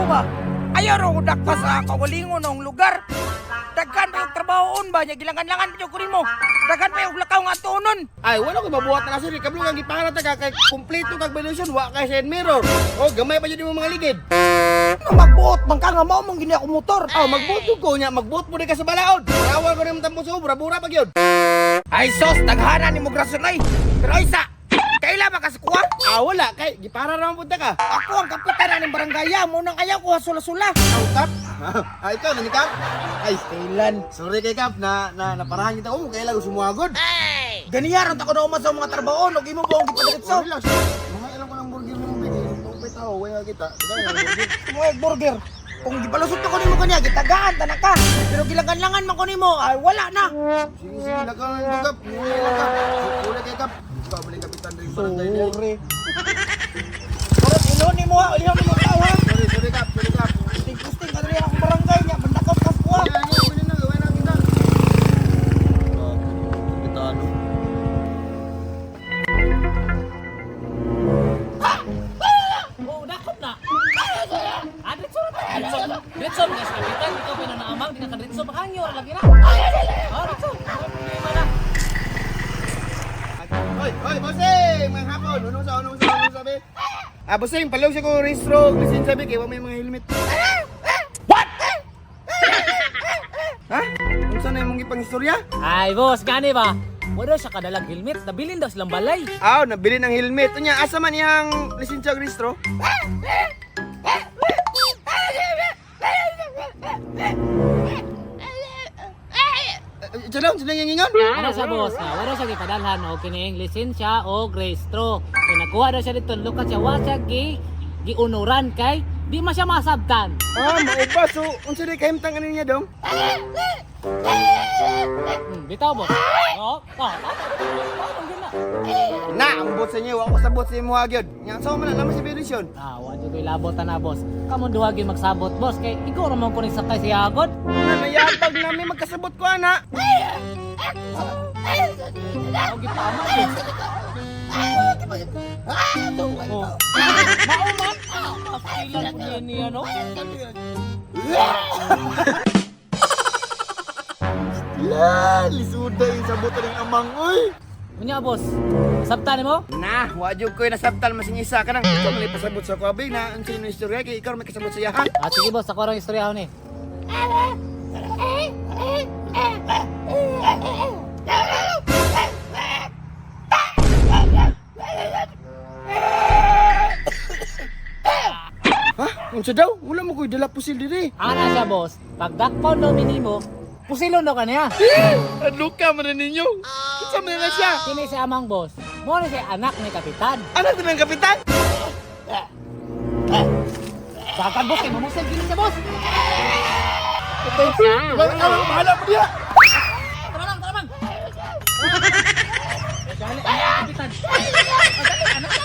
ba? Ayaw raw ko dakpa sa kawalingon ng lugar. Daghan pa yung trabahoon ba? Nya gilangan-langan pa yung kunin mo. Daghan pa yung lakaw nga tunon. Ay, wala ko mabuhat na sir. Kablo kang gipangalat ka kay kumpleto kag violation, wa kay side mirror. Oh, gamay pa jud imong mga ligid. Ano magbuot man ka nga mao mong gini ako motor. Aw, magbuot jud ko nya, magbuot mo ka sa balaod. Rawal ko nimo tampo sa ubra, bura pa gyud. Ay sos, taghana ni mo grason ay. Pero ay sa, kaila ba kasi kuha? Ah, wala kay gipara ra man pud ta ka. Ako ang kapitan ng barangay, mo nang ayaw ko sula-sula. Aw, Kap. Ah, ikaw na ni Kap. Ay, Kailan? sorry kay Kap na na naparahan kita ko kay lang sumuagod. Ganiya ron ta ko na uman sa mga trabaho, og imo buong gipadiretso. Oh, relax. Mga ilang ko ng burger mo bigay. Kung pay tao, wala kita. Ikaw na burger. Mga burger. Kung gipalusot ko nimo kaniya, gitagaan ta na ka. Pero gilangan-langan man ko nimo, ay wala na. Sige, sige, lakaw na ito, Kap. Muna lang, Kap. Sorry kay Kap. Ikaw balik kapitan rin barangay. Sorry. Sorry, ilon nimo ha, ilon nimo tao ha. Sorry, sorry Kap, sorry Kap. Tingkusting ka diri akong barangay niya, bandakop ka kuha. Yan, yan, pwede na, gawin na kita. Kapitano. Oh, dakop na. Ah, diretso na tayo. Diretso. Diretso mga kapitan, ikaw pa na amang, di ka diretso makangyo lagi na. Oh, diretso. Wala problema na. Hoy, hoy, bossing! Mga hapon! Unong sa, unong sa, unong sabi? Ah, bossing, palong siya ko rehistro, lisensya sabi, kaya may mga helmet. What? Ha? Unsa na imong ipang istorya? Ay, boss, gani ba? Wala siya kadalag helmet, nabilin daw silang balay. Aw, nabili ng helmet. Unya, asa man iyang lisensya ug rehistro? Diyan lang, diyan lang yung ingon. Ano siya, boss? Nga, wala siya gipadalhan og kining lisensya o rehistro. Kaya nakuha daw siya dito, lukat siya, wa siya giunuran kay di man siya masabtan. Ah, mauba. So, unsa di kahimtang ano niya dong? Bitaw, boss. Oo, oh, oh, na. Na, ang bot sa inyo, ako sa bot sa imo gyud. Nya, sa man naman si Berisyon. Ah, wa jud ko'y labot na, boss. Kamon duha gyud magsabot, boss, kay ikaw ra man ko ning sakay sa yagod. Na nayabag nami magkasabot ko ana. Ako gitama eh. Oh. Mao man. Maskilan po niya niya, no? La, lisuda yung sabot ng amang oy. Unya, boss. Sabtan nimo? Na, wa jud ko'y nasabtan masing isa ka nang ikaw man pasabot sa kwabi na unsa yung istorya kay ikaw may kasabot sa iyahan. Ah, sige, boss, ako rang istorya ni. Ha? Unsa daw? Wala mo ko'y dala pusil diri. Ana siya, boss. Pagdakpaw daw minimo, pusilon daw kaniya. Ano ka man na ninyo? Unsa man na siya? Kini si amang boss. Mo ni si anak ni kapitan. Anak din ng kapitan? Dagan, boss, kay mamusel kini siya, boss. Bahala mo diha. Tara lang, tara lang. Dali, anak kapitan. Ah, dali, anak.